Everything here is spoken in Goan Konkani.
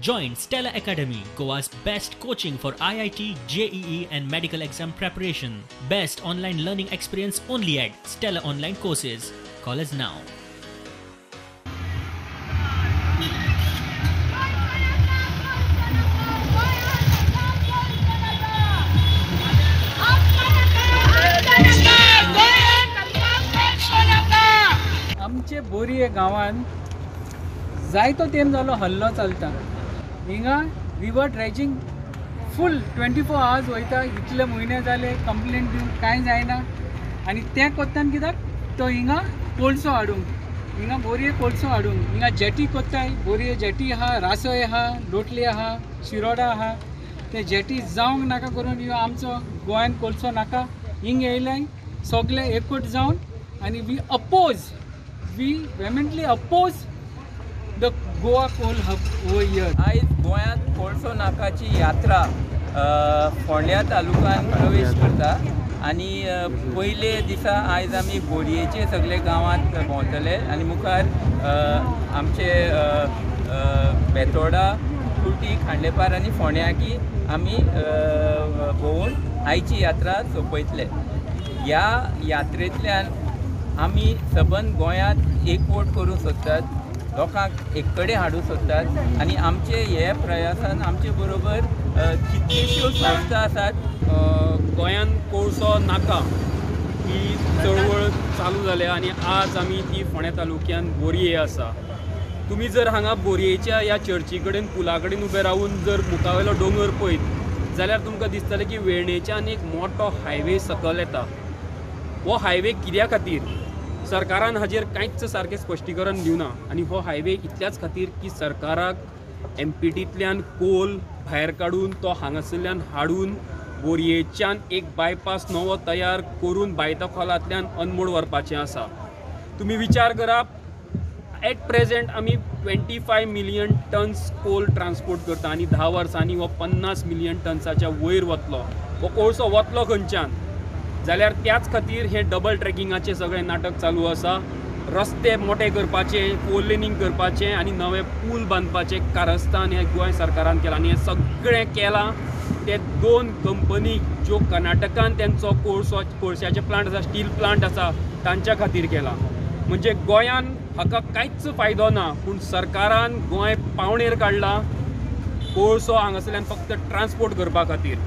Join Stella Academy, Goa's best coaching for IIT, JEE and medical exam preparation. Best online learning experience only at Stella Online Courses. Call us now. आमचे बोरये गांवांत जायतो तेंप जालो हल्लो चलता. हिंगा river dredging full 24 hours वयता. इतले म्हयने जाले कंप्लेन दिवन कांय जायना. आनी तें कोत्तान कित्याक तो हिंगा कोळसो हाडूंक, हिंगा बोरये कोळसो हाडूंक, हिंगा जेटी कोत्ताय. बोरये जेटी आहा, रासय आहा, लोटली आहा, शिरोडा आहा. ते जेटी जावंक नाका करून ह्यो आमचो गोंयान कोळसो नाका. हिंग येयले सगळे एकवट जावन आनी we oppose, we vehemently oppose the Goa coal hub over here. आयज गोंयांत कोळसो नाकाची यात्रा फोंड्या तालुक्यान प्रवेश करता आनी पयले दिसा आयज आमी बोरयेचे सगळे गांवांत भोंवतले आनी मुखार आमचे बेतोडा, कुर्टी, खांडेपार आनी फोंड्याकी आमी भोंवून आयची यात्रा सोंपयतले. ह्या यात्रेंतल्यान आमी सबंद गोंयांत एकवट करूंक सोदतात, लोकांक एक कडेन हाडूंक सोदतात आनी आमचे हे प्रयासान आमचे बरोबर कितल्योश्यो संस्था आसात. गोंयांत कोळसो नाका ही चळवळ चालू जाल्या आनी आज आमी ती फोंड्या तालुक्यान बोरये आसा. तुमी जर हांगा बोरयेच्या ह्या चर्ची कडेन, पुला कडेन उबे रावन जर मुखावेलो दोंगर पळयत जाल्यार तुमकां दिसतलें की वेर्णेच्यान एक मोठो हायवे सकयल येता. हो हायवे कित्या खातीर सरकारान हाजेर कांयच सारकें स्पश्टीकरण दिवना आनी हो हायवे इतल्याच खातीर की सरकाराक एमपीटींतल्यान कोल भायर काडून तो हांगासरल्यान हाडून बोरयेच्यान एक बायपास नवो तयार करून बायतखोलांतल्यान अनमोड व्हरपाचें आसा. तुमी विचार करात, एट प्रेजेंट आमी 25 मिलियन टन्स कोल ट्रान्सपोर्ट करता आनी 10 वर्सांनी हो 50 मिलियन टन्साच्या वयर वतलो. हो कोळसो वतलो खंयच्यान जाल्यार त्याच खातीर हें डबल ट्रॅकिंगाचें सगळें नाटक चालू आसा. रस्ते मोठे करपाचे, फोर लेनींग करपाचें आनी नवे पूल बांदपाचें कारस्थान हें गोंय सरकारान केलां आनी हें सगळें केलां ते दोन कंपनी ज्यो कर्नाटकान तेंचो कोळसो, कोळश्याचे प्लांट आसा, स्टील प्लांट आसा, तांच्या खातीर केलां. म्हणजे गोंयान हाका कांयच फायदो ना, पूण सरकारान गोंय पावणेर काडलां कोळसो हांगासरल्यान फक्त ट्रान्सपोर्ट करपा खातीर.